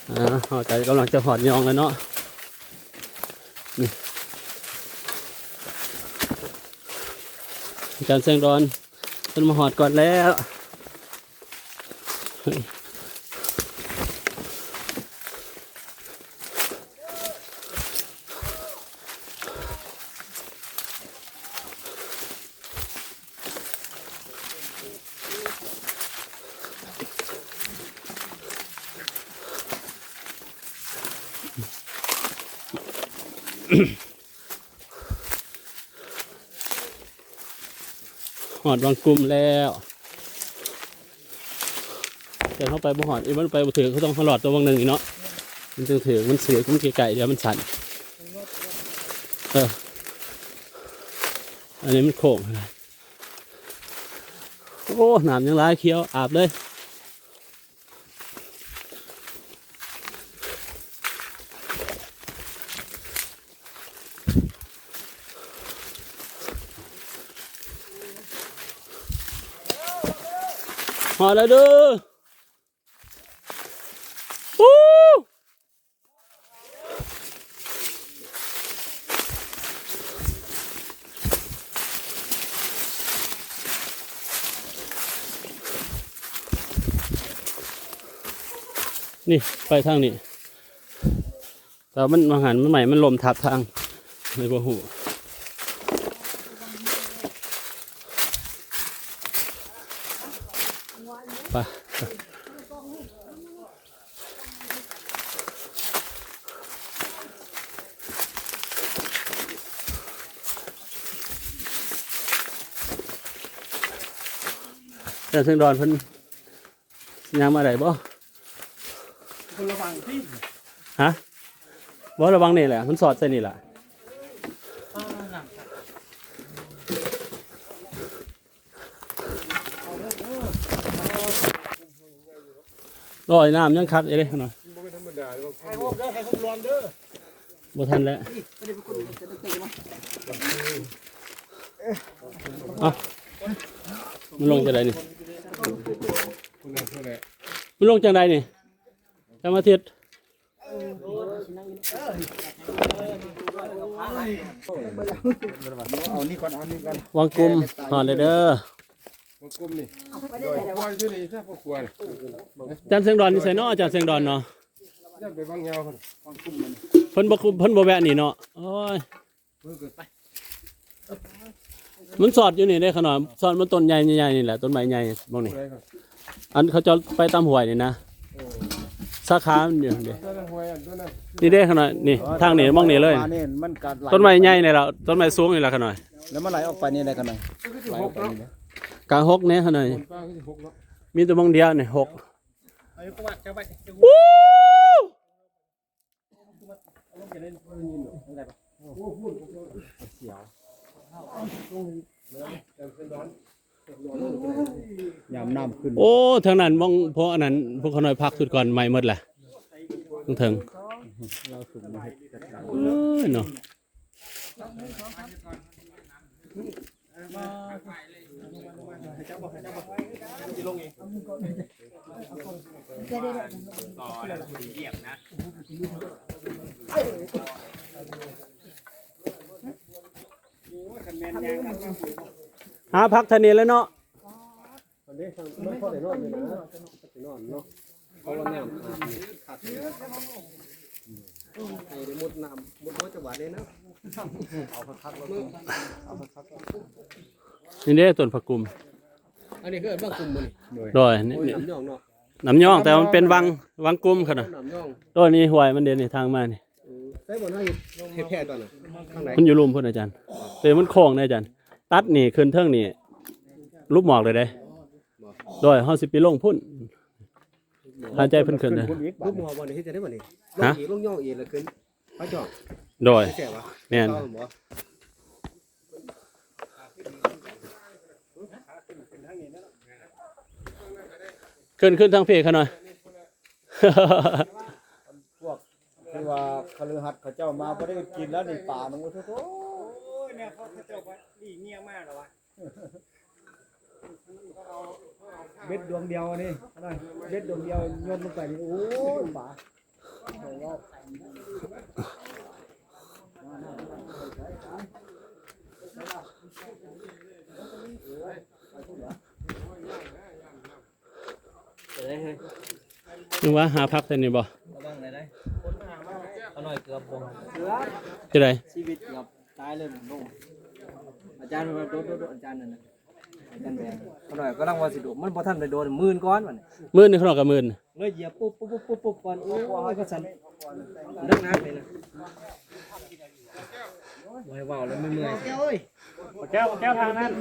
ອ່າ ເຮົາກະກຳລັງຈະຮອດຍ່ອງແລ້ວເນາະ. ນີ້ ອາຈານແສງດອນເພິ່ນມາຮອດກ່ອນແລ້ວ. ຮອດວັງກຸມແລ້ວ ແຕ່ເຮົາໄປບໍ່ຮອດ ອີ ມັນໄປບໍ່ຖືກ ເຮົາຕ້ອງເຮົາລອດຕົວວັງໜຶ່ງນີ້ເນາະ ມັນຈຶ່ງຖືກ ມັນເສຍ ມັນໃກ້ໆ ດຽວມັນສັ່ນ. ເອີ ອັນນີ້ມັນໂຄ້ງ. ໂອ້ ນ້ຳຍັງຫຼາຍ ຂຽວອາບເລີຍ. ຮອດແລ້ວເດີ. ນີ້ ໄປທາງນີ້ ແຕ່ວ່າມັນ ວ່າຫັ້ນ ມັນໄມ້ມັນລົ້ມທັບທາງ ເລີຍບໍ່ຮູ້ ໄປ. ແຕ່ເທິງດອນເພິ່ນຍ່າງມາໄດ້ບໍ່? ຄົນລະວັງຕິ ຮະ? ບໍ່ ລະວັງນີ້ແຫຼະ ມັນສອດໃສ່ນີ້ລະ. ລອຍນ້ຳຍັງຄັກຢູ່ເດ້ ບໍ່ແມ່ນທຳມະດາເດ້ ບໍ່ທັນແລ້ວ. ເອົ້າ ມັນລົງຈັ່ງໃດນີ້? ມັນລົງຈັ່ງໃດນີ້? ຈຳມາທິດ ເອົານີ້ກ່ອນ ເອົານີ້ກ່ອນ ວັງກຸມຮອດແລ້ວເດີ ວັງກຸມນີ້ ຈານແສງດອນຢູ່ໃສເນາະ? ອາຈານແສງດອນເນາະ ຢ້ານໄປວັງຍາວພຸ້ນ ເພິ່ນບໍ່ຄຸມ ເພິ່ນບໍ່ແວະນີ້ເນາະ ໂອ້ຍ. ມັນສອດຢູ່ນີ້ເດ້ຂະນ້ອຍ ສອດມັນຕົ້ນໃຫຍ່ໆນີ້ແຫຼະ ຕົ້ນໄມ້ໃຫຍ່ໝ່ອງນີ້ ອັນເຂົາເຈົ້າໄປຕາມຫ້ວຍນີ້ນະ ສາຂາມັນຢູ່ນີ້ເດ້ ນີ້ເດ້ຂະນ້ອຍ ນີ້ທາງນີ້ໝ່ອງນີ້ເລີຍ ຕົ້ນໄມ້ໃຫຍ່ນີ້ລະ ຕົ້ນໄມ້ສູງນີ້ລະຂະນ້ອຍ ແລ້ວມັນໄຫຼອອກໄປນີ້ໄດ້ຂະນ້ອຍ ກາງຫົກແນ່ຂະນ້ອຍ ມີແຕ່ໝ່ອງດຽວນີ້ຫົກ. ຍາມນ້ຳຂຶ້ນ ໂອ້ ທາງນັ້ນໝ່ອງ ເພາະອັນນັ້ນ ພວກເຂົານ້ອຍພັກສຸດກ່ອນ ໄໝ້ໝົດລະ ເທິງໆ ເອີຍເນາະ. ຫາພັກທາງນີ້ແຫຼະເນາະ. ອັນນີ້ມັນພໍໄດ້ນອນຢູ່ນະ ຊິນອນເນາະ ເພາະວ່ານ້ຳອາບນີ້ຄັກ ໃຫ້ໄດ້ໝົດນ້ຳໝົດຫົວຈັກບາດເດ້ເນາະ ເອົາຄັກໆ ເອົາຄັກໆ. ນີ້ເດ້ຕົ້ນຜັກກຸມ ອັນນີ້ຄືເອີ້ນວັງກຸມບໍ່ນີ້? ໂດຍ ໂດຍ ນີ້ ໂອ້ຍ ນ້ຳຍອງເນາະ ນ້ຳຍອງ ແຕ່ວ່າມັນເປັນວັງ ວັງກຸມຂະນ້ອຍ ນ້ຳຍອງ ໂດຍ ນີ້ຫ້ວຍມັນເດ້ນີ້ ທາງມານີ້ ເອີ ໃສບໍ່ເຮົາເຮັດ ເຮັດແຜ່ຕອນນັ້ນ ທາງໃດ? ມັນຢູ່ລຸ່ມພຸ້ນອາຈານ ແຕ່ມັນໂຄ້ງເດ້ອາຈານ ຕັດນີ້ຂຶ້ນເທິງນີ້ ຫຼຸບໝອກເລີຍເດ້ ບໍ່ ໂດຍ ເຮົາຊິໄປລົງພຸ້ນ ຫາຍໃຈເພິ່ນຂຶ້ນເດີ ຫຼຸບໝອກບໍ່ນີ້ ເຮັດຈັ່ງໃດບັດນີ້? ຮະ? ລົງອີກ ລົງຍອງອີກ ແລ້ວຂຶ້ນ ພະຈອມ ໂດຍ ແມ່ນ ຂຶ້ນ ຂຶ້ນທາງພີ້ຂະນ້ອຍ ພວກທີ່ວ່າຄະລືຫັດເຂົາເຈົ້າມາບໍ່ໄດ້ກິນແລ້ວນີ້ ປານະ ໂອ້ໂຫ ແນວເຂົາເຈົ້າກໍຫຼີ້ເງຍມາແລ້ວວະ ເບັດດວງດຽວນີ້ ເບັດດວງດຽວໂຍນລົງໄປນີ້ ໂອ້ຍ ປາ. นึกว่าหาพักแต่นี่บ่ ระวังได้ เอาหน่อยเกือบบ่ จั่งใด ชีวิตเกือบตายเลย ลง อาจารย์ว่าโดดๆๆ อาจารย์นั่นน่ะ อาจารย์แบง เอาหน่อยกำลังว่าสิโดด มันบ่ทันได้โดด หมื่นก่อนมัน หมื่นนี่ เขาน้อยก็หมื่น เลยเหยียบปุ๊บปุ๊บปุ๊บปุ๊บปุ๊บก่อน โอ้ย ก็สั่น นักๆ เลยนะ บ่ให้เว้าแล้วเมื่อยๆ แก้ว แก้วทางนั้น